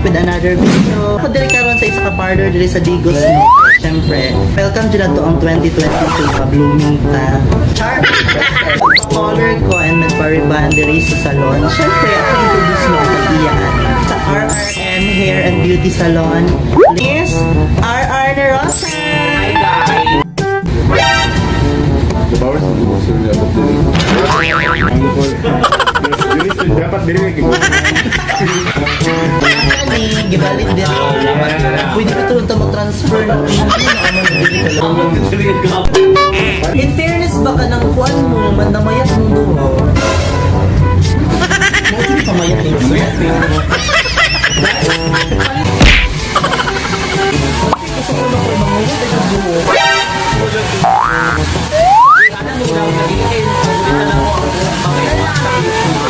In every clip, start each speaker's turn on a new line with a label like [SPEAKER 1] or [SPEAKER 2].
[SPEAKER 1] With another video. Ako diri karon sa isa ka parlor diri sa Digos, no. Siyempre, welcome jud to ang 2022 nga blooming ta. Char! Color ko and nagpariban diri sa salon. Siyempre, ako introduce mo ang pag-iyaan sa RRN Hair and Beauty Salon. Miss RR Nerosa!
[SPEAKER 2] Hi guys!
[SPEAKER 3] The powers dapat diri. Ang diri dapat diri kay.
[SPEAKER 1] Ani, gibalit din. Pwede ko tulong ta mo-transfer na. Ano dili ka lang. In fairness ba ka ng kuan mo, man namayat mong duho. Mo dili pa mayat ni sir. Gusto ko lang ko manguhod ay duho.
[SPEAKER 2] Ano mo daw nagiging na lang ako ang mga sa YouTube.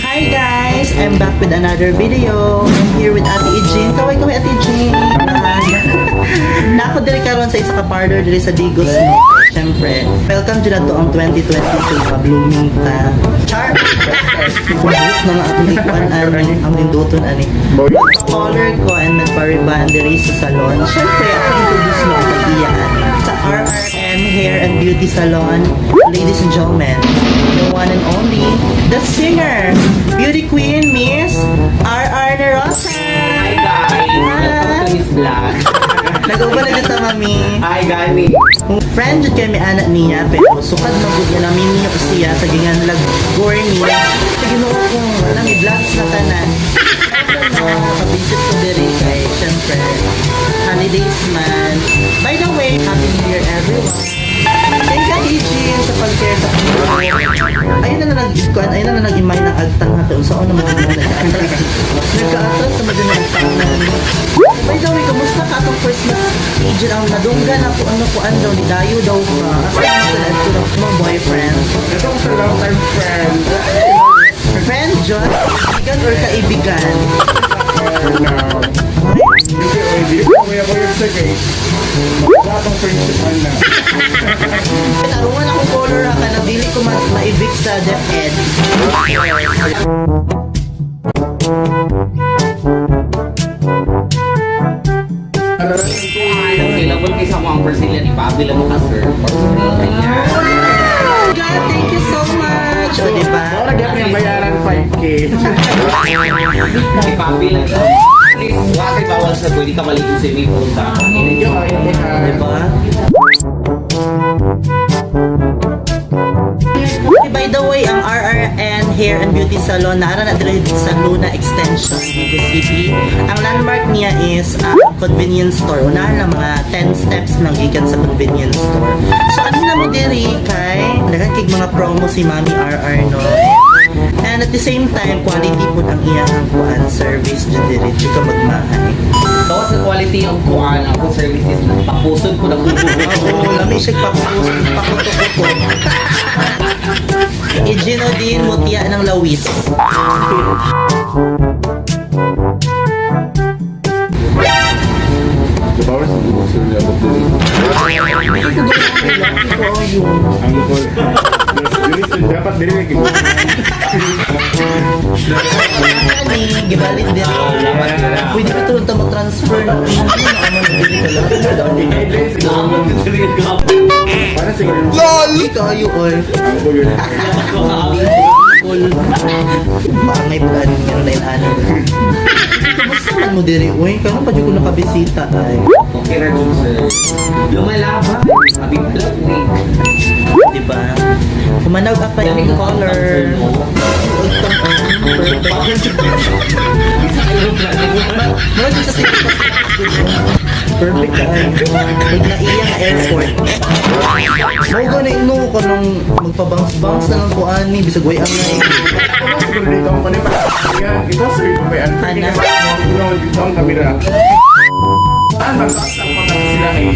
[SPEAKER 1] Hi guys! I'm back with another video. I'm here with Ate Ejin. Kaway kaway, Ate Ejin. Nako diri karon sa isa ka parlor diri sa Digos, no. Siyempre, welcome jud to ang 2022 nga blooming ta. Char! Buhok na nga atong ikuan ani, ang linduton ani. Color ko and nagpariban diri sa salon. Siyempre, ako introduce mo ang pag-iyaan sa RRN Hair and Beauty Salon. Ladies and gentlemen, the one and only, the singer, beauty queen, Miss RR Nerosa!
[SPEAKER 2] Hi guys! Welcome to his vlog.
[SPEAKER 1] Nag-uban na dito, mami.
[SPEAKER 2] Hi gani!
[SPEAKER 1] Friend jud kay mi anak niya, pero sukad magud niya naminyo siya sa ginganlag gorny. Sa Ginoo ko, nang i-vlogs na tanan. Kabisit ko diri kay syempre holidays man. By the way, Happy New Year, everyone. Thank you, Eugene, sa pag-share sa Ayun na na nag-ikuan, ayun na na nag-imay ng agtang ha, kung saan naman mo nagka-atras. Nagka-atras naman din ang agtangan. By the way, kamusta ka atong Christmas? Eugene, ang nadunggan ako, ano ko, ano, ni Dayo daw ka. Asa na ka na mga boyfriend?
[SPEAKER 3] Ito sa long time friend.
[SPEAKER 1] Friend, John? Kaibigan or kaibigan?
[SPEAKER 3] No. Hindi oy, dili ko kuya kuya sa kay. Wala akong friendship ana.
[SPEAKER 1] Tarungan akong color ha, kanang dili ko maibig sa DepEd.
[SPEAKER 2] Available kay sa mga Brazilian, ipa-avail mo ka sir. Ayan.
[SPEAKER 1] Oh God, thank you so much! O, diba?
[SPEAKER 3] Mao ra gyud yung bayaran 5K.
[SPEAKER 2] Ipa-avail lang. At least, wala kay bawal sa pwede ka maligo sa swimming pool ka.
[SPEAKER 3] Thank you kayo ha.
[SPEAKER 1] Diba? Okay, by the way, ang RRN Hair and Beauty Salon naara na diri sa Luna Extension, Digos City. Ang landmark niya is ang convenience store. Unahan lang mga 10 steps lang gikan sa convenience store. So ano na mo diri kay daghan kay mga promo si Mami RR, no. And at the same time, quality pud ang iyang kuan service jud diri, jud ka magmahay.
[SPEAKER 2] Tapos sa quality ang kuan, ako services na tapusod ko na
[SPEAKER 1] Oo, lami siya pakus, pakuto-kuto. Ijino din mutya ng lawis.
[SPEAKER 3] The powers dapat diri. Ang diri dapat diri kay.
[SPEAKER 1] Ani, gibalit din. Pwede ko tulong ta mo-transfer na. Ano, dili ka lang.
[SPEAKER 3] Para siguro
[SPEAKER 1] LOL! Kayo, oy.
[SPEAKER 3] ang kuya.
[SPEAKER 1] Cool. Maangay pa rin yung na ano. Kamusta man mo diri, uy? Kaya pa ko nakabisita ay.
[SPEAKER 2] Okay ra jud sir. Lumalaban. Abi vlog ni.
[SPEAKER 1] Diba? Kumanag pa yung color. Murag sa Perfect ay. Pag naiya nga airport. Mo gani no kanang magpabangs-bangs na lang ko ani bisag way angay.
[SPEAKER 3] Ako siguro dito ang panay pa. Yan, ito sir, may unfair
[SPEAKER 1] Ana.
[SPEAKER 3] ka no, dito ang kamera. Ah, magtaas ang pagka sila eh.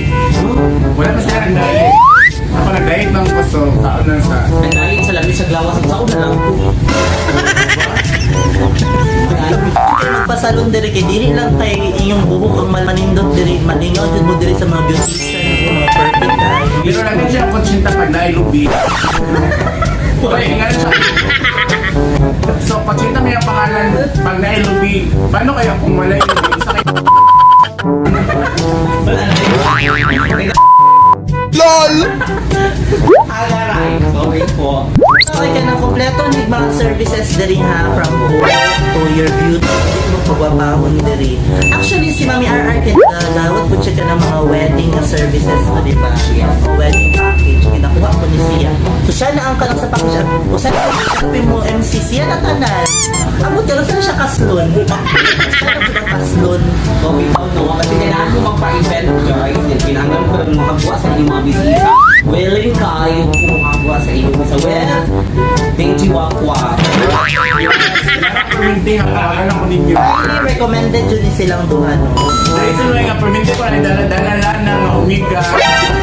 [SPEAKER 3] Wala pa sila nag-diet. Ako nag-diet lang ko, so kaon lang sa.
[SPEAKER 2] Nagdalit sa lamis sa glawas sa una lang ko.
[SPEAKER 1] Kay magpasalon diri kay dili lang kay inyong buhok ang manindot diri, malingaw jud mo diri sa mga beautician, mga perfect kay.
[SPEAKER 3] Pero lang din siya ang kutsinta pag nailubi. Kaya nga siya. So, kutsinta may ang pangalan pag nailubi. Paano kaya kung wala yung lubi? Isa kay
[SPEAKER 2] Agaray. Sorry po.
[SPEAKER 1] Okay ka ng kompleto ni mga services diri ha, from buhok to your beauty, dili mo pagwapahon diri. Actually si Mami RR kay dawat po siya ka ng mga wedding nga services mo, di ba? O wedding package ginakuha ko ni siya. So siya na ang kanang sa package at usa na ang mo MC siya na tanan. Amot karon saan siya kaslon? Siya na pud ang kaslon.
[SPEAKER 2] Okay, tao no. Kasi kailangan ko magpa-event, guys. Yan, kinahanglan ko lang makabuha sa inyong mga bisita. Willing kayo kung makabuha sa inyong sa well. Thank you, Wakwa.
[SPEAKER 3] perminti ang pangalan ko ninyo.
[SPEAKER 1] Highly recommended yun ni silang duha, no?
[SPEAKER 3] Dahil sa mga perminti ko, ay dala-dala lang ng umiga.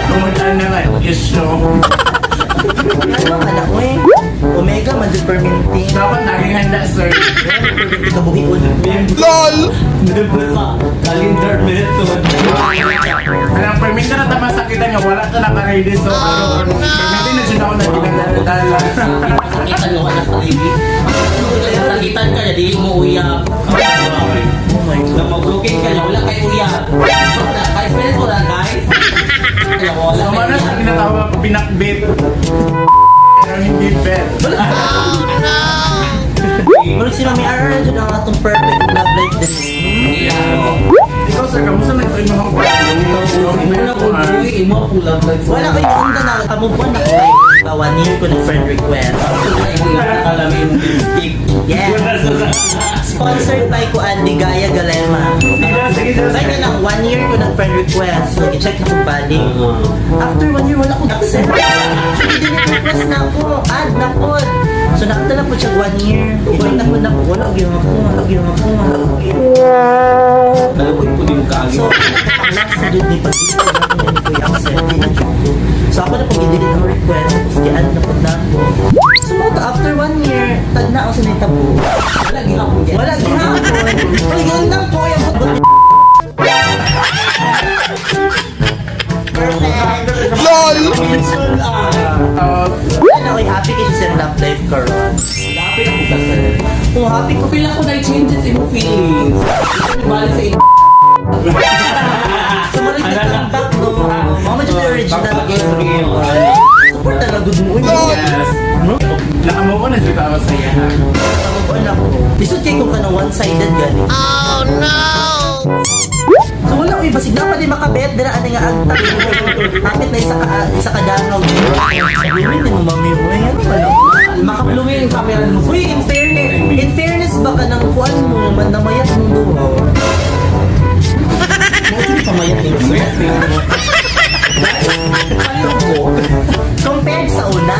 [SPEAKER 3] Tumutan na nga issue.
[SPEAKER 1] Ano ka na, uy? Omega man jud perminting.
[SPEAKER 3] Dapat laging handa, sir.
[SPEAKER 1] Kabuhion.
[SPEAKER 2] LOL! Sa calendar method.
[SPEAKER 3] Anong perminti na tama sa kita nga, wala ka naka-ready. So, ano, perminti na dyan ako na dinala-dala.
[SPEAKER 2] Sakitan mo ka na sa. Sakitan ka na, di mo uyab.
[SPEAKER 1] Oh my God.
[SPEAKER 2] Na mag-looking ka na, wala kay uyab. Wala, kay friends wala, guys. Kaya wala
[SPEAKER 3] So,
[SPEAKER 2] kay
[SPEAKER 3] mana siya
[SPEAKER 2] uyab.
[SPEAKER 3] ginatawag na pinakbit. Pero hindi bet.
[SPEAKER 1] Pero si Mami RR jud ang atong perfect love life din.
[SPEAKER 2] Yeah.
[SPEAKER 3] Ikaw, sir, kamusta na ito yung mga
[SPEAKER 2] Imo na po, imo po love life.
[SPEAKER 1] Wala ko yung onda na kamove on ako kay ba one year ko ng friend request.
[SPEAKER 2] Imo yung nakalami yung lipstick.
[SPEAKER 1] Yeah. Sponsored by ko Andy Gaya Galema.
[SPEAKER 3] Sige, sige,
[SPEAKER 1] Like na lang, one year ko ng friend request. So, i-check na kung balik. After one year, wala akong accept. So, i-delete request na ako. Add na po. So, nakatala po siya one year. I-check na po na po. Wala, gyud ako. Wala, gyud ako. Wala, gyud.
[SPEAKER 2] Kaluoy po din kaagi.
[SPEAKER 1] So, last na jud ni pag dito na ako ko i-accept, di na jud ko. So, ako na pag i-delete ang request, tapos i-add na po na ako. So, mo to, after one year, tag na ako sa nitabo.
[SPEAKER 2] Wala gihapon.
[SPEAKER 1] Wala gihapon. Uy, yun lang po, yung but Perfect. Wala na, oy, happy kayo sa love life karon.
[SPEAKER 2] Lapit ako ka, sir.
[SPEAKER 1] Kung happy ko,
[SPEAKER 2] Feel ako na changes in feelings. Balik sa inyo.
[SPEAKER 1] so marig na comeback, no? Mga medyo the original.
[SPEAKER 2] Back is real.
[SPEAKER 1] Support na good mo.
[SPEAKER 3] Yes. Nakamuko na dito ako sa iya.
[SPEAKER 1] Wala ko. Lisod kay kung kanang one-sided gani. Oh no! So wala ko basig na pa di makabet dira ani nga agta. Hapit na isa ka dangaw. Sabi mo mami uy ano ba no?
[SPEAKER 2] Makablumi yung camera mo.
[SPEAKER 1] Uy, in fairness ba ka ng kuan mo man namayat mong duha.
[SPEAKER 2] Mo pamayat ni sir. Palihog ko.
[SPEAKER 1] Compared sa una,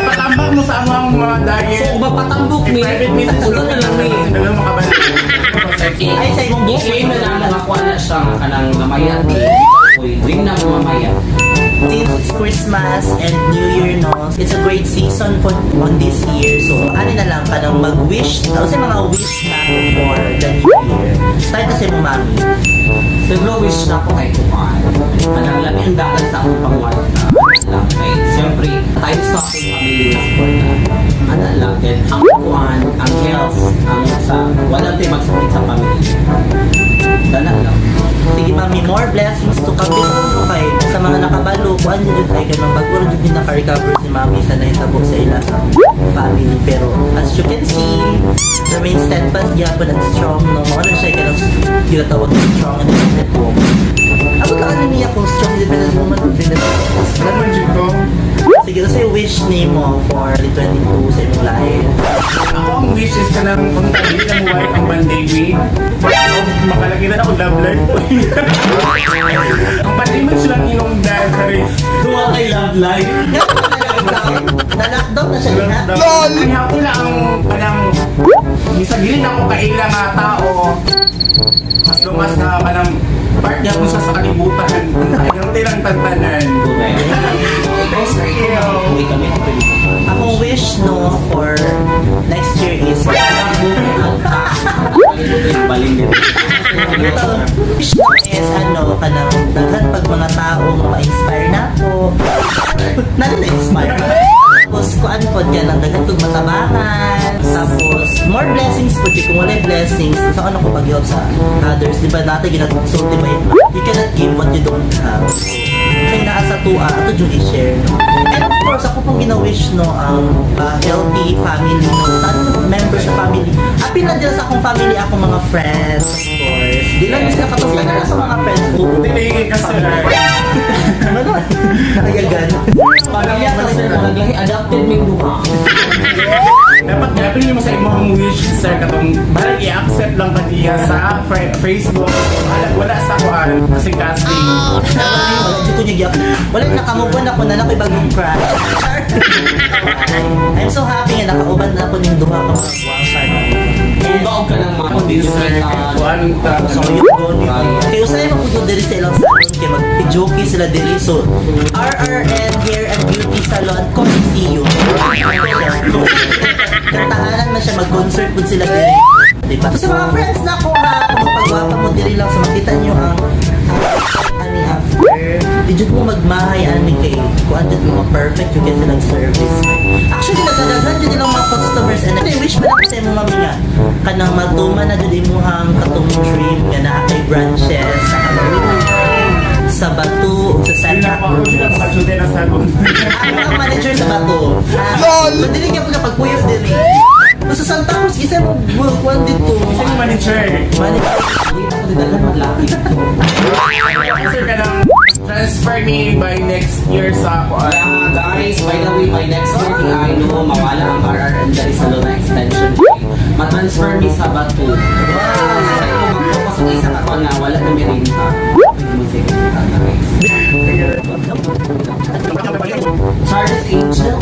[SPEAKER 3] Patambak mo sa among mga diet.
[SPEAKER 2] So, kung mapatambok ni,
[SPEAKER 3] I-private message
[SPEAKER 2] ulo na lang ni.
[SPEAKER 3] Dala makabalik.
[SPEAKER 1] Ay, sa imong buhok.
[SPEAKER 2] I-claim na lang mga kuha na siya nga kanang namayat ni. Uy, ring na mo mamaya.
[SPEAKER 1] Since it's Christmas and New Year, no, it's a great season for on this year. So, ano na lang ka nang mag-wish, ano sa mga wish na for the New Year. Start kasi mo, mami.
[SPEAKER 2] Siguro wish na ako kay Kuan. Kanang lami ang dagan sa akong pangwarta. Lang kay siyempre tayo sa akong pamilya na suporta. Ana lang then ang kuan, ang health, ang sa walang tayo magsakit sa pamilya. Dana lang.
[SPEAKER 1] Sige, mami, more blessings to come. Bitaw ko kay sa mga nakabalo, kuan yun yun ay kanang bago rin yun naka-recover si mami sa nahitabo sa ilang family. Pero as you can see, remain steadfast gyapon and strong, no? Mao na siya kanang ginatawag na strong and independent woman. Ako ka ano niya kung strong independent woman or independent.
[SPEAKER 3] Ganun dyan ko.
[SPEAKER 1] Sige, kasi wish nimo for 2022 sa imong life.
[SPEAKER 3] Ako ang wish is ka ng kung tabi na muway ang pandemic. Makalagi na ako love life. Ang pandemic silang ilong dahil
[SPEAKER 2] Duwa kay Life.
[SPEAKER 1] Na-lockdown. Na-lockdown na siya diha.
[SPEAKER 3] LOL! Kaya ko lang ang kanang bisag dili na ako kaila nga tao. Mas lumas na kanang part niya ko siya sa kalibutan. Ayaw tilang tantanan.
[SPEAKER 2] Ikaw, sir, ikaw, uwi kami sa Pilipinas.
[SPEAKER 1] Akong wish, no, for next year is wish no is ano kanang daghan pag mga tao nga ma-inspire na ako. Nalo na-inspire. Tapos kuan pod yan ang daghan kog matabangan. Tapos more blessings pod kay kung walay blessings sa ano ko pag sa others, di ba natin ginagsulti ba yun? You cannot give what you don't have. Kay naa sa tua ato jud i-share, no. And of course, ako pong gina-wish, no, ang healthy family, no, tanan members sa family. Apil na dila sa akong family, akong mga friends, of course. Di lang sila katong na sa mga friends ko.
[SPEAKER 3] Hindi ka, sir.
[SPEAKER 1] Ano? Nakayagan.
[SPEAKER 2] Pamilya ka, sir, naglahi adopted ming duha.
[SPEAKER 3] Dapat grabe mo sa imong wish, sir, katong balag i-accept lang ka niya sa Facebook. Wala, wala sa kuan kasi casting.
[SPEAKER 1] Wala dito niya gyap. Wala, nakamove on ako na lang kay bagong crush. I'm so happy nga nakauban na ako ning duha ka mga gwapa, no.
[SPEAKER 2] Kung baog ka ng mga
[SPEAKER 3] Din, sir, kuan ta.
[SPEAKER 1] So yun doon. Kaya usahay maputo diri sa ilang salon kay mag-joke sila diri, so RRN Hair and Beauty Salon Coliseo. Kantahanan man siya, mag-concert pud sila diri. Diba? So, sa mga friends na ko ha, kung magpagwapa mo diri lang sa makita niyo ang ani after, di jud mo magmahay ani kay kuan jud mga perfect yung kay silang service. Actually, nagdadaghan jud nilang mga customers and I wish man ako sa imong mami nga kanang matuman na jud imuhang katong dream nga naa kay branches sa Cameroon, sa Bato, ug sa
[SPEAKER 3] Hindi
[SPEAKER 1] Santa
[SPEAKER 3] na ako
[SPEAKER 1] Cruz.
[SPEAKER 3] sila makasuti na salon.
[SPEAKER 1] Ako ang manager sa Bato.
[SPEAKER 4] LOL!
[SPEAKER 1] So, dili ka pagpuyo diri. Sa Santa Cruz, isa mo kuan dito.
[SPEAKER 3] Isa yung manager.
[SPEAKER 1] Manager.
[SPEAKER 2] Hindi ako didaghan maglaki.
[SPEAKER 3] Sir, kanang transfer me by next year sa kuan.
[SPEAKER 2] Yeah, guys, by the way, by next year, di I know, mawala ang RRN dali sa Luna Extension. Ma-transfer mi sa Bato. Wow! Sa ko mag-focus sa isa ka nga, wala na mi renta. Charles Angel.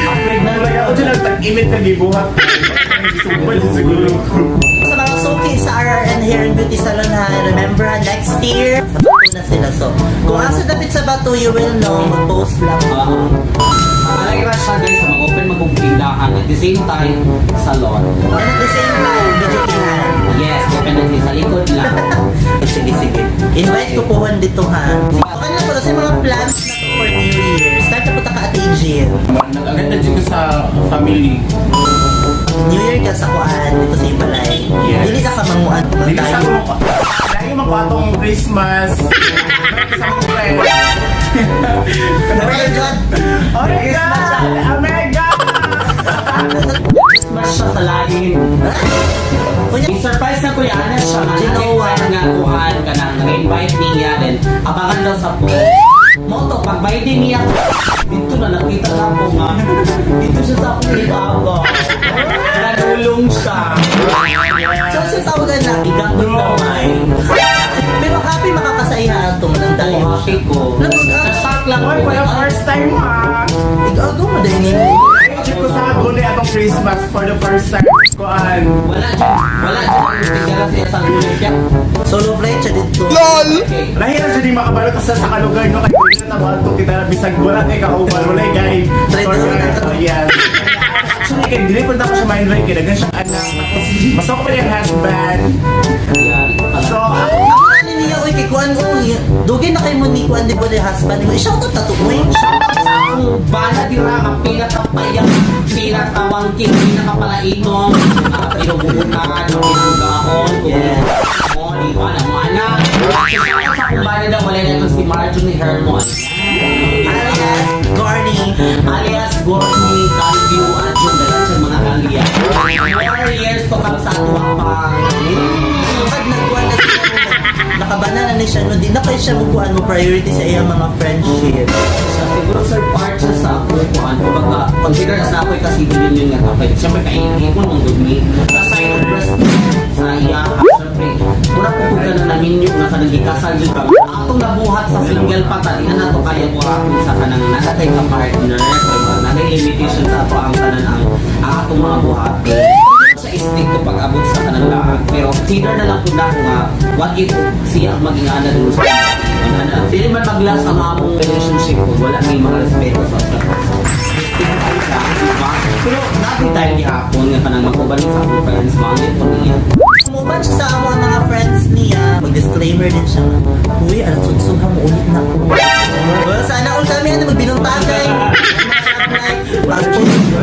[SPEAKER 2] Afraid na
[SPEAKER 3] Talaga ako dyan ang tag-init na gibuhat. Supal siguro.
[SPEAKER 1] Sa mga suki sa RRN Hair and Beauty Salon ha, remember ha, next year, sa Bato na sila. So, kung asa dapit sa Bato, you will know, mag-post lang.
[SPEAKER 2] Malaki ra siya, guys, mag-open magong tindahan at the same time, salon.
[SPEAKER 1] And at the same time, video kihan.
[SPEAKER 2] Yes, definitely. Sa likod lang.
[SPEAKER 1] Sige, sige. Invite ko po dito ha. Okay na po, sa mga plans na to for New Year. Start na po ta ka, Ate Jill.
[SPEAKER 3] Nag-agad na dyan ko sa family.
[SPEAKER 1] New Year ka sa kuan dito sa Ibalay.
[SPEAKER 3] Yes.
[SPEAKER 1] Dili ka kamanguan.
[SPEAKER 3] Dili sa ko lagi mo atong Christmas. Sa akong friend.
[SPEAKER 1] Oh my God!
[SPEAKER 3] Oh my God! Oh my God!
[SPEAKER 2] Christmas siya sa lain.
[SPEAKER 1] Kunya,
[SPEAKER 2] I-surprise na Kuya Ana siya nga
[SPEAKER 1] Ginawa.
[SPEAKER 2] nga nga kuhan ka na nag-invite niya then abangan daw sa post. Moto pag by day niya dito na nakita na ako nga dito siya sa akong ibaba. Nanulong siya.
[SPEAKER 1] So, sa tawagan na,
[SPEAKER 2] Igatong gamay.
[SPEAKER 1] Pero happy makakasaiha ato ng
[SPEAKER 2] Oo,
[SPEAKER 1] tayo.
[SPEAKER 2] happy ko. Na-shock lang
[SPEAKER 3] Oy,
[SPEAKER 2] ko.
[SPEAKER 3] for the first time ha!
[SPEAKER 1] Ikaw, go mo dahil nimo.
[SPEAKER 3] Ay, ko sa gulay atong Christmas for the first time. Kuan.
[SPEAKER 2] Wala dyan. Wala dyan. Ang tigala siya sa gulong siya.
[SPEAKER 1] Solo flight siya dito.
[SPEAKER 4] LOL!
[SPEAKER 2] Okay.
[SPEAKER 3] Lahi na siya di makabalo sa kalugar no kay dili na bato kita bisag wala kay kauban wala guide.
[SPEAKER 1] Try
[SPEAKER 3] Sorry,
[SPEAKER 1] doon.
[SPEAKER 3] oh, yes. Actually kay dili pud ako siya ma-invite kay daghan siyang anak. Tapos mas ako pa niyang husband.
[SPEAKER 2] Yan.
[SPEAKER 3] So
[SPEAKER 1] Ako na niya, uy, kay Kuan, uy. Dugay na kay mo ni Kuan, di ba ni husband mo? I-shout out na to, uy.
[SPEAKER 2] Shoutout sa akong bana dira nga pinakapayang, pinakawangking, pinakapalainong, pinubuhutan, pinugaon, kung di ba na mo anak. So, shoutout sa akong bana daw, wala na itong si Marjorie Hermon.
[SPEAKER 1] Alias, Gorny.
[SPEAKER 2] Alias Gorny, Calvio, at yung daghan siyang mga kalya. More years to come sa atuwa pa.
[SPEAKER 1] Pag nagkuhan na siya, nakabana na ni siya, no, di na kayo siya magkuhan mo priority sa iyang mga friendship.
[SPEAKER 2] Siya, siguro sir, part siya sa akong kuan. Kumbaga, consider sa ako kasi yun yun nga kapay. Siyempre, kainin ko nung good me. Sa sign of respect sa iya, siyempre, Mura po ka na naminyo nga kanang gikasal jud ka. Atong nabuhat sa single pa ta, di na nato kaya buhaton sa kanang naa tay ka partner, diba? Naa tay limitation sa ato ang tanan ang atong mga buhaton. Sa stick to pag-abot sa kanang laag. Pero consider na lang po na ako nga, what if siya ang maging ana dun sa ana. Dili man maglas ang among relationship kung wala may mga respeto sa usa ka isa. Respeto lang, diba? Pero natin tayo gihapon nga kanang mag-uban sa akong friends, mga po niya.
[SPEAKER 1] Umuban siya sa amo ang mga friends niya. Mag-disclaimer din siya nga, "Uy, alam sudsud ha, muulit na ko." Well, sana all kami ano, magbinuntagay.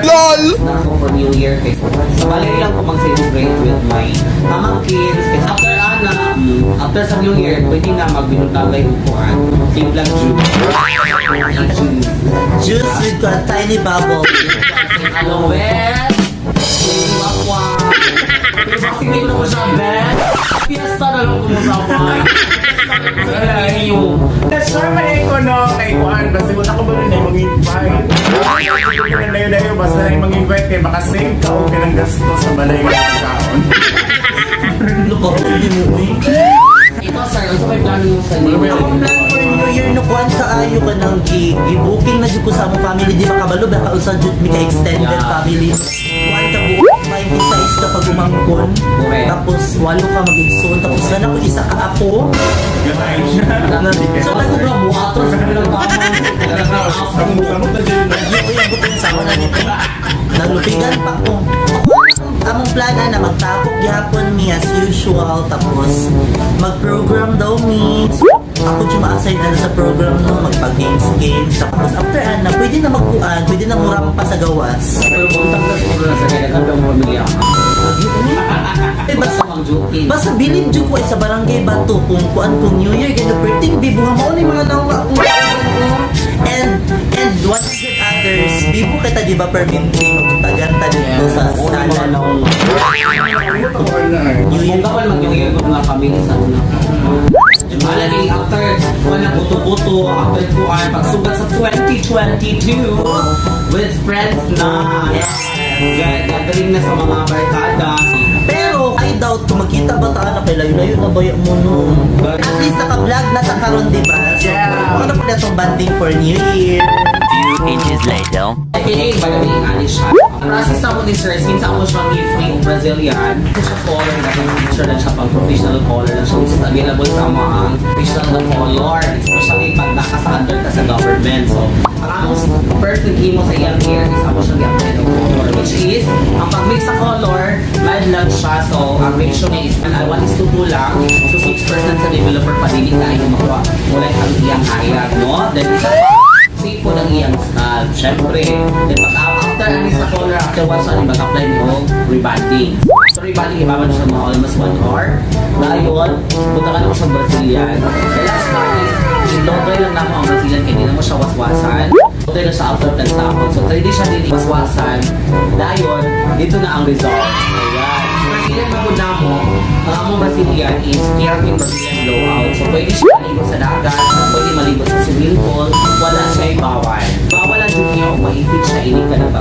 [SPEAKER 2] LOL! Na ako for New Year kay sa balay lang ko mag-celebrate with my pamangkins. Kasi after ana, after sa New Year, pwede na magbinuntagay upuan. Timplang juice. Juice.
[SPEAKER 1] Juice with a tiny bubble.
[SPEAKER 2] Hello, with Aqua. Pero bakit hindi ko na ko siya, bet? Fiesta na lang ko sa wine.
[SPEAKER 3] Siyempre ko no, kay Juan, basta wala ko ba rin ay mag-invite. Layo-layo, basta na mag-invite kay makasave ka o kanang gasto sa balay ng pagkaon.
[SPEAKER 1] Loko, hindi mo, uy.
[SPEAKER 2] Ikaw, sir, ano may plano mo sa New Year?
[SPEAKER 1] Akong plan for New Year no kuan kaayo ka nang gi-booking na jud ko sa among family, di makabalo ba kausa jud mi ka extended family. Kuan ka buok 26 ka pag umangkon.
[SPEAKER 2] Correct.
[SPEAKER 1] Tapos walo ka mag-igsoon, tapos na ko isa ka apo.
[SPEAKER 3] Gamay siya.
[SPEAKER 1] So
[SPEAKER 2] Sa tago ka buhaton sa bilang tao.
[SPEAKER 3] Samot na dyan.
[SPEAKER 1] Uy, ang buting sa na nito. Nalupigan pa ko. Ako, among plana na magtapok gihapon mi as usual, tapos mag-program daw mi. So, ako jud ma-assign ano sa program no, magpa-games games. Tapos after ana, pwede na magkuan, pwede na murampa sa gawas.
[SPEAKER 2] Pero buntag na siguro na sa kaya nagandang pamilya.
[SPEAKER 1] Eh, basta
[SPEAKER 2] Basta mang joking.
[SPEAKER 1] Basta bilib jud ko ay sa barangay Bato kung kuan kung New Year gano perting bibo nga mao ni mga nawa akong and 100 others bibo kita, di ba, perminting magtagan ta dito sa
[SPEAKER 2] Oo, mga
[SPEAKER 1] sala.
[SPEAKER 2] naong.
[SPEAKER 1] New Year.
[SPEAKER 2] Bongga pa naman yung year ko mga pamilya sa una. Malagi after wala buto-buto, after kuan pagsugat sa 2022 with friends na.
[SPEAKER 1] Yes.
[SPEAKER 2] Gathering na sa mga barkada.
[SPEAKER 1] Pero I doubt kung magkita ba ta na kay layo-layo na baya mo no. At least naka-vlog na ta karon, di ba? So, ano po na itong banding for New Year.
[SPEAKER 4] Few inches later.
[SPEAKER 2] Kini by the way, ani siya. Ang process na mo ni sir, since ako siyang free o Brazilian, ito siya color na picture lang siya pang professional color lang siya, which is available sa mga professional na color, especially pag naka-under ka sa government. So, ang among first nag-imo sa iyang hair is ako siyang i-apply ng color, which is, ang pag-mix sa color, mild lang siya. So, ang ratio niya is 1:2 lang. So, 6% sa developer pa dili na yung makuha. Wala ang iyang hayag, no? Then, isa pa, same po ng iyang scalp. Siyempre, then pag after ani sa color, after one siya, mag-apply mo rebonding. So rebonding, ibabad siya mga almost 1 hour. Dayon, punta ka na mo siya Brazilian. The last part is, i-blow dry lang namo ang Brazilian kaya hindi na mo siya waswasan. Blow dry na siya after 10 seconds. So, 3 siya dili waswasan. Dayon, dito na ang result. Ayan. Brazilian mo na mo, ang among Brazilian is keratin Brazilian blowout. So, pwede siya maligo sa dagat, pwede maligo sa swimming pool, wala siya bawal. Bawal ang jud niya kung maipit siya, ini ka na ba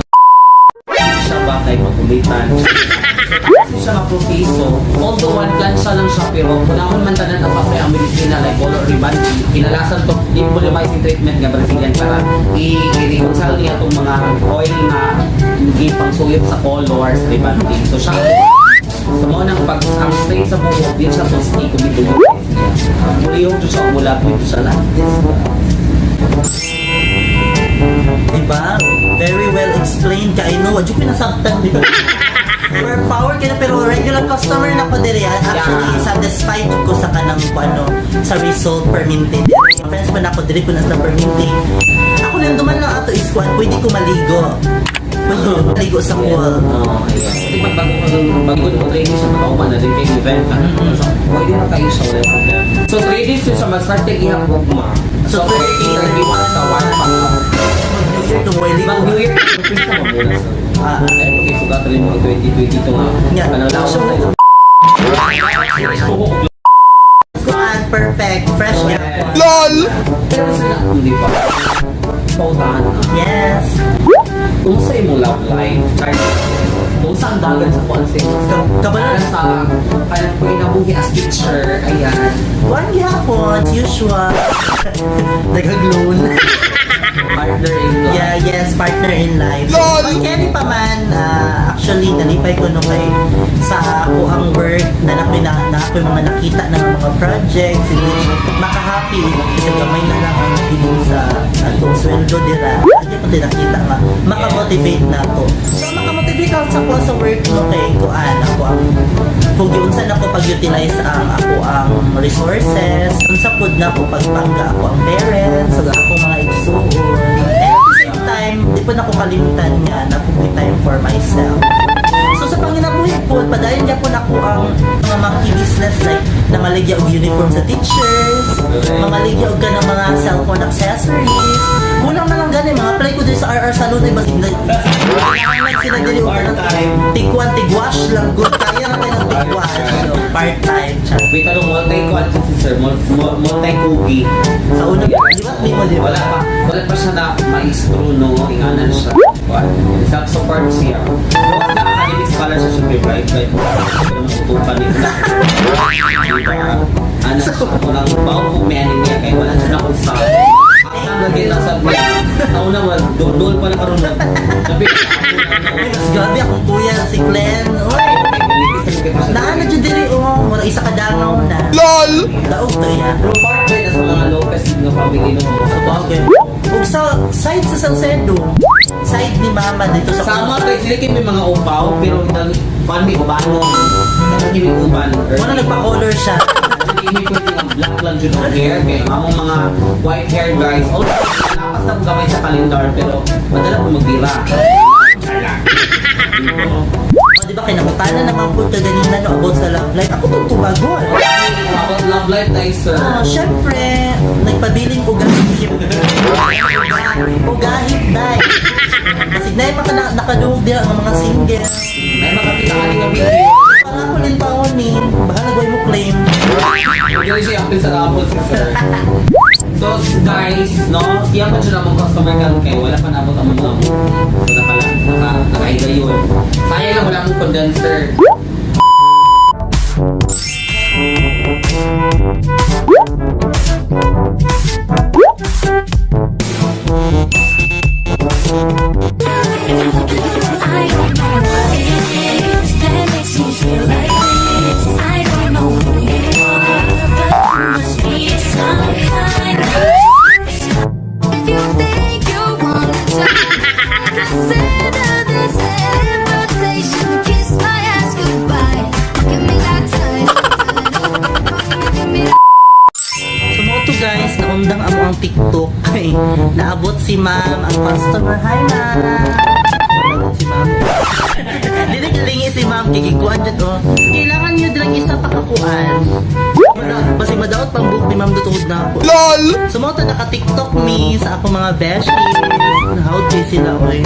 [SPEAKER 2] siya ba kay magulitan. Kasi siya nga proseso, although one plan siya lang siya, pero kung ako man tanan ang papay ang medisina like color rebonding, kinalasan to deep volumizing treatment nga Brazilian para i-reconcile niya itong mga oil na hindi pang suyop sa colors, rebonding. So siya, so mo nang pag ang straight sa buhok, din siya posti kung ito. Mulihog siya, mulapit siya lahat.
[SPEAKER 1] Diba? Very well explained kay no. Wala ko nasabtan, di ba? We're power kina pero regular customer na ko diri ah. Actually, satisfied ko sa kanang ano sa result perminting. Friends pa na ako diri ko na sa perminting. Ako nang duman lang ato is kwan, pwede ko maligo. Pwede ko maligo sa pool.
[SPEAKER 2] Oo, ayan. Kasi pag bago ka nung bago mo training siya, mag na din kay event ka. So, pwede na kayo siya, wala problem. So, 3 days yun siya, mag-start kay ihang gugma. So, 30, 31 sa 1 pa.
[SPEAKER 1] Mag New Year to
[SPEAKER 2] Mag New Year, pwede ka mamuna sa.
[SPEAKER 1] Ah.
[SPEAKER 2] Ay, okay, sugat rin mo 2022 nga.
[SPEAKER 1] Yeah.
[SPEAKER 2] Ano lang
[SPEAKER 1] So, kuan, perfect, fresh yeah.
[SPEAKER 2] LOL! Pero sila, hindi pa. Pautahan na.
[SPEAKER 1] Yes.
[SPEAKER 2] Kung sa imong love life, Charles, Kung saan dagan sa kuan sa
[SPEAKER 1] Kabalo.
[SPEAKER 2] Sa kanang kinabuhi as teacher. Ayan.
[SPEAKER 1] Kuan gihapon, as usual. Daghag loan.
[SPEAKER 2] Partner in life.
[SPEAKER 1] Yeah, yes, partner in life. So, pag kani pa man, actually, nalipay ko no kay sa ako ang work na nakoy na ako'y mga nakita ng mga projects in which makahappy kasi gamay na lang ang bilin sa atong sweldo dira. Hindi ko din nakita nga makamotivate na ako. So makamotivate ako sa kuha sa work no kay kuan ako ang kung giunsa na ko pag-utilize ang ako ang resources, unsa pud na ko pagpangga ako ang parents, ug ako mga igsuon. And at the same time, di po na ko kalimtan nga na may time for myself. So sa panginabuhi po, padayon niya po nako ang mga monkey business like namaligya og uniform sa teachers, mamaligya og kanang mga cellphone accessories. Kulang na lang gani mga apply ko diri sa RR Salon ay basig na sila diri og kanang
[SPEAKER 2] Part-time.
[SPEAKER 1] tigwan tigwash lang good kaya ra tayo ng tigwash. So, part-time siya.
[SPEAKER 2] Wait, anong multi-kuan si sir? Multi-cookie.
[SPEAKER 1] Sa una, liwat ni mo di ba?
[SPEAKER 2] Wala pa. Wala pa siya na maestro, no? Inganan siya. Kuan. Self-support siya. Gawas na academic scholar siya, syempre, right? Right. Pero matutukan nito na. Diba? Ano siya? Walang bawo kung may anemia kaya wala siya nakusap. Ang lagi lang sa niya. Sa una, wala. Dol pa na karoon. Sabi,
[SPEAKER 1] Uy, mas grabe akong kuya si Glenn. Uy, naa na dyan diri oh, mura isa ka dangaw na. LOL! Daog to iya.
[SPEAKER 2] Pero part ba sa mga Lopez nga family no? Sa
[SPEAKER 1] Okay. Ug sa side sa Salcedo, side ni Mama dito sa
[SPEAKER 2] Sa mga kay sila kay may mga upaw pero itang kuan may ubanon. Kanang may uban.
[SPEAKER 1] Wala nagpa-color siya.
[SPEAKER 2] Hindi pwede ang black lang jud ang hair kay ang among mga white hair guys. Oh, lapas na kong gamay sa kalendar pero madala ko magbira.
[SPEAKER 1] O, di ba kinakutana naman po ka ganina no about sa love life. Ako tong tubagon.
[SPEAKER 2] About love life tayo, sir.
[SPEAKER 1] Ah, syempre, nagpabiling ugahit. Ugahit dai. Kasi na yung mga nakaduhog dira ang mga single.
[SPEAKER 2] May makakita ka nga video.
[SPEAKER 1] Para ko din taon ni, bahala gawin mo claim.
[SPEAKER 2] Hindi siya apil sa rapol si sir. So guys, no, siya pa siya namang customer karon kay wala pa nabot ang mga mo. So nakahigayon. Sayang lang wala mong condenser.
[SPEAKER 5] I don't know what it is that makes me feel like this. I don't know who you are, but you must be some kind of. If you think you wanna try, consider this an invitation to kiss my ass goodbye. Give me that time. Give me
[SPEAKER 1] So mo to guys, naundang amo ang TikTok kay naabot si ma'am ang customer. Hi ma'am. Naabot si ma'am. Dili kalingi si ma'am kay gikuan jud oh. Kailangan niyo dirang isa pa kakuan. Basig madaot pang book ni ma'am do na ako. LOL. So mo to naka TikTok me sa ako mga beshies. How do sila oy.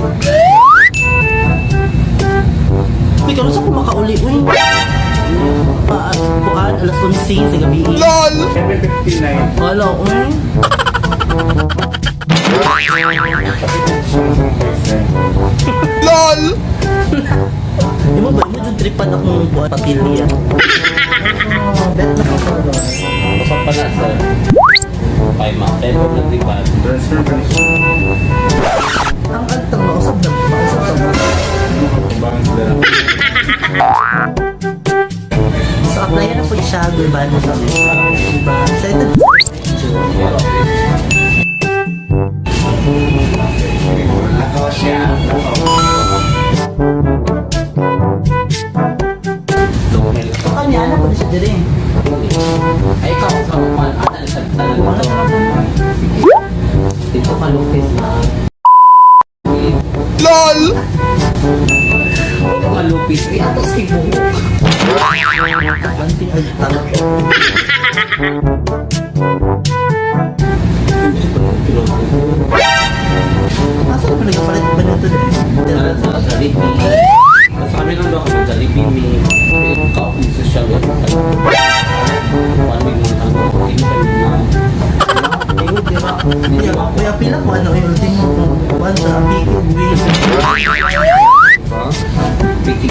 [SPEAKER 1] Uy, karon sa ko makauli uy. Pa, kuan alas 11 sa gabi. LOL.
[SPEAKER 3] 7:59.
[SPEAKER 1] Wala, uy.
[SPEAKER 3] LOL!
[SPEAKER 1] Di mo ba, mo dyan tripan akong buwan patilya. Oh, bet na ako.
[SPEAKER 2] Basta pala sir. Kay ma'am, pero nagriban.
[SPEAKER 3] Transfer ba niya?
[SPEAKER 1] Ang agtang mausap na, mausap na.
[SPEAKER 3] Bangs na.
[SPEAKER 1] So, apply na po siya, diba? Diba? Excited sa
[SPEAKER 3] Nakaw siya.
[SPEAKER 1] So, kami, anak ko na siya diri.
[SPEAKER 2] Ay, ikaw sa kuan, ana sa tanan
[SPEAKER 1] Wala
[SPEAKER 2] to.
[SPEAKER 1] na lang
[SPEAKER 2] Dito ka Lopez na. LOL! Dito ka Lopez. Ay, atos kay buhok.
[SPEAKER 1] Banting agtang. Asa na pa nagpalit ba nito diri?
[SPEAKER 2] Ano sa Jollibee? Sa kami lang daw kami Jollibee may ikaw kung social web. Kuan may mga tango. Hindi mo kayo na.
[SPEAKER 1] Kuya, kuya, pila ko ano yung ultimo kung one sa apiko, win.
[SPEAKER 2] Piki.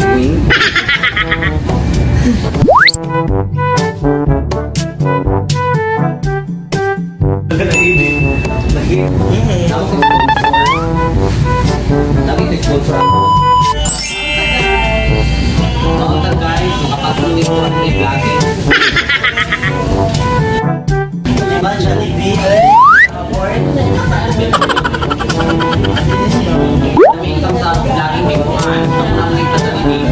[SPEAKER 2] Lagi.
[SPEAKER 1] Yeah.
[SPEAKER 2] Ako sa sponsor. Lagi sa sponsor ako. Mga guys, makapagsulit ko ang vlogging.
[SPEAKER 1] Diba, Jollibee? Award?
[SPEAKER 2] Kami sa vlogging may kuhaan. Ang namin sa Jollibee.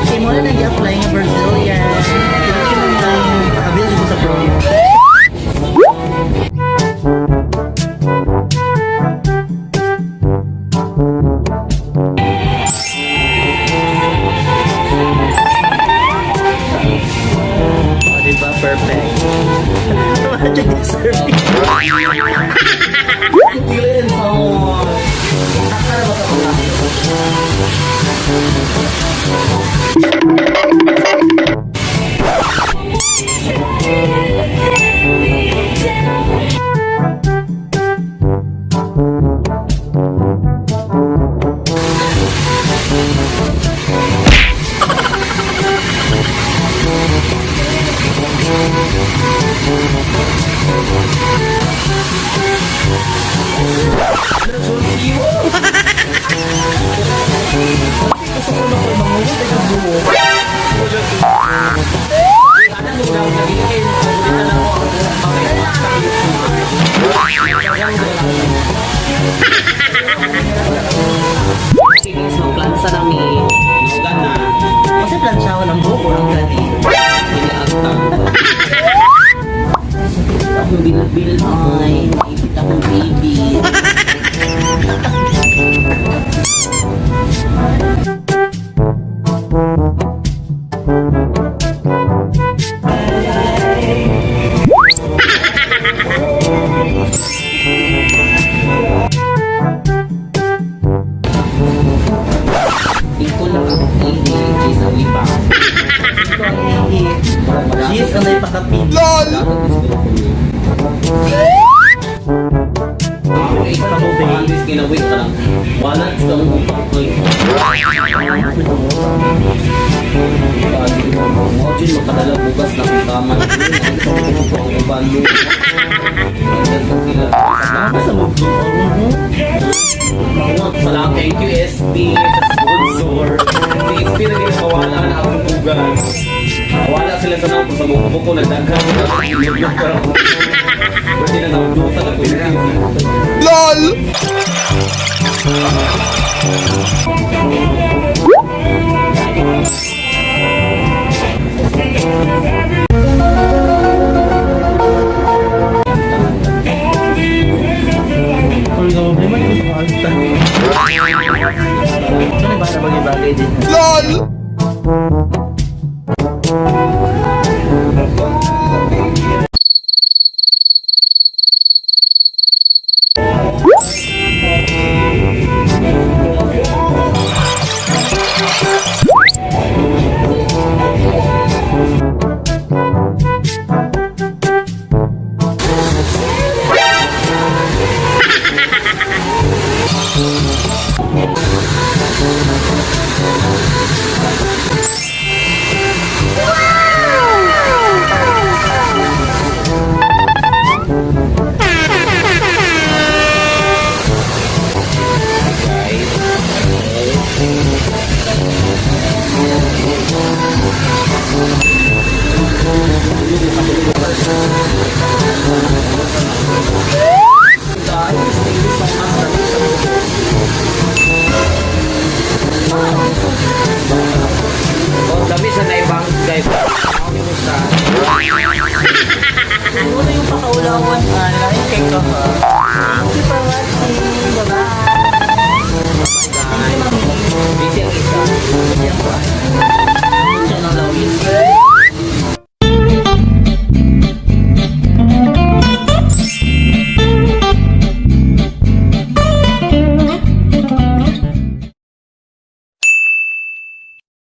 [SPEAKER 1] Okay, muna nag-apply nga Brazilian. Thank you, ma'am. Pakabil ko sa promo. Oh, diba? Perfect. Magic serving.
[SPEAKER 2] Okay guys, magplansa na mi. Nugan na.
[SPEAKER 1] Kasi plansyawan ang buhok, walang gani.
[SPEAKER 2] Pinaagtang. Akong bilbil ay. Naipit akong baby. Ito lang ang TV, cheese ang iba.
[SPEAKER 1] Cheese, ano yung pakapin? Sa mo
[SPEAKER 2] Salamat, thank you SP sa sponsor. Si SP na ginagawa na akong bugas. Wala sila sa nang sa buko ko nagdaghan sila. Pwede na nagdusa na ko.
[SPEAKER 3] LOL!
[SPEAKER 1] Kung nga problema, hindi ko sa kanta. Ano ba na bagay-bagay din?
[SPEAKER 3] LOL!
[SPEAKER 2] Guys, thank you so much. Oh, dami sa naibang guys. Ako ni mo siya.
[SPEAKER 1] Ano yung pakaulawan, ala? Yung kay ka, ha?